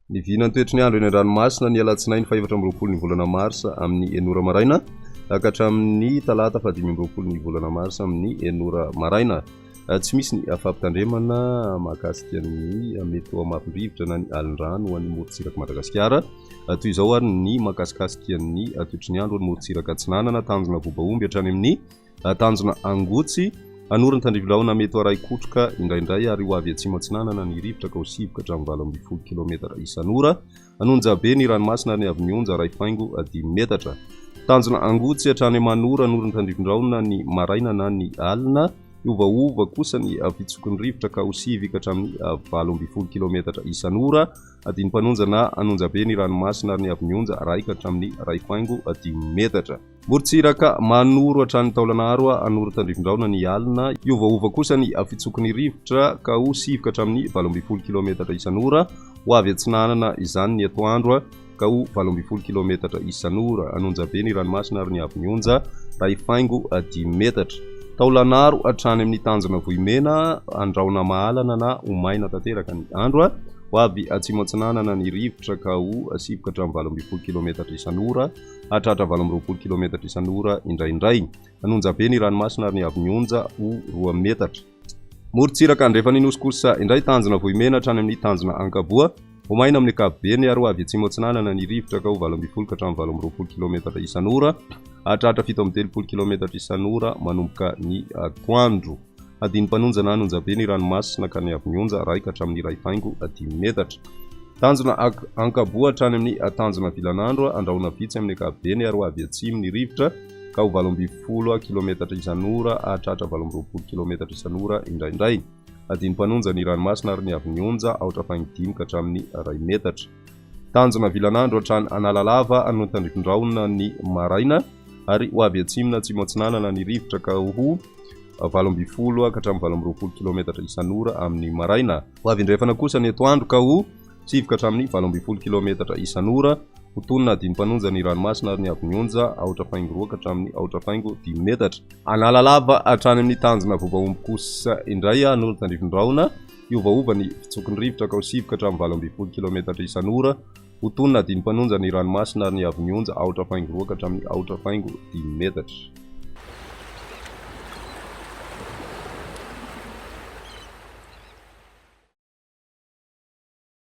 Ny vinan'ny toetry ny andro eny an-dranomasina ny alatsinainy faha-24 ny volana marsa amin'ny enina ora maraina ka hatramin'ny talata faha-25 ny volana marsa amin'ny enina ora maraina. Tsy misy ny fampitandremana mahakasika ny mety ho hamafin-drivotra na ny alin-drano ho an'ny morontsirak'i Madagasikara. Toy izao ary ny mahakasikasika ny toetry ny andro any morontsiraka atsinanana, tanjona Vobaomby hatrany amin'ny Tanjona Angotsy, Anorony tandrivilahona mety ho arahi-kotroka indraindray ary ho avy atsimo atsinanana ny rivotra ka ho sivoka hatramin'ny 18 kilometatra isan'ora. Anonjabe ny ranomasina ary ny avy ny onja iray faingo dimy metatra. Tanjona Angotsy hatrany Manoro, Anorony tandrivindrahona ny maraina na ny alina. Hiovaova kosa ny fitsoky ny rivotra ka ho sivy ka hatramin'ny 18 kilometatra isan'ora. Adin'ny mpanonja na Anonjabe ny ranomasina ary ny avy ny onja iray ka hatramin'ny iray faingo dimy metatra. Morontsiraka manoro hatrany Taolagnaro hanoro tandrifindraona ny alina. Hiovaova kosa ny afitsoky ny rivotra ka ho sivy ka hatramin'ny 18 kilaometatra isan'ora. Ho avy atsinanana izany ny atoandro ka ho 18 kilaometatra isan'ora. An'Onjabe ny ranomasina ary ny haavon'ny onja iray faingo dimy metatra. Taolagnaro hatrany amin'ny tanjona Vohimena, andrahona mahalana na ho maina tanteraka ny andro. Ho avy atsimo atsinanana ny rivotra ka ho sivy ka hatramin'ny 18 kilaometatra isan'ora. Hahatratra 28 kilaometatra isan'ora indraindray. Nanonja be ny ranomasina ary niavy ny onja ho roa metatra. Morontsiraka andrefan'ny Nosy kosa indray tanjona Vohimena hatrany amin'ny tanjona Ankaboa. Ho maina amin'ny ankapobeny ary ho avy atsimo atsinanana ny rivotra ka ho 18 ka hatramin'ny 28 kilaometatra isan'ora. Hahatratra 37 kilaometatra isan'ora manomboka ny atoandro. Hadino mpanonja na anonjabe ny ranomasina ka ny avy onja iray ka hatramin'ny iray faingo dimy metatra. Tanjona Ankaboa hatrany amin'ny tanjona Vilanandro, andrahona vitsy amin'ny ankapobeny ary ho avy atsimo ny rivotra ka ho 18 kilometatra isan'ora hahatratra 28 kilometatra isan'ora indraindray. Hadino mpanonja ny ranomasina ary ny avy ny onja aotra faingo dimy ka hatramin'ny iray metatra. Tanjona Vilanandro hatrany Analalava, Anotandrifindrahona ny maraina ary ho avy atsimo na atsimo atsinanana ny rivotra ka ho 18 ka hatramin'ny 28 kilaometatra isan'ora amin'ny maraina. Ho avy andrefana kosa ny atoandro ka ho 9 ka hatramin'ny 18 kilaometatra isan'ora. Ho tonina adin'ny mpanonja ny ranomasina ary ny haavon'ny onja aotra faingo roa ka hatramin'ny aotra faingo dimy metatra. Analalava hatrany amin'ny tanjona Voabaomby kosa indray hanolo tandrifindrahona. Hiovaova ny fitsoky ny rivotra ka ho 9 ka hatramin'ny 18 kilaometatra isan'ora. Ho tonina adin'ny mpanonja ny ranomasina ary ny haavon'ny onja aotra faingo roa ka hatramin'ny aotra faingo dimy metatra.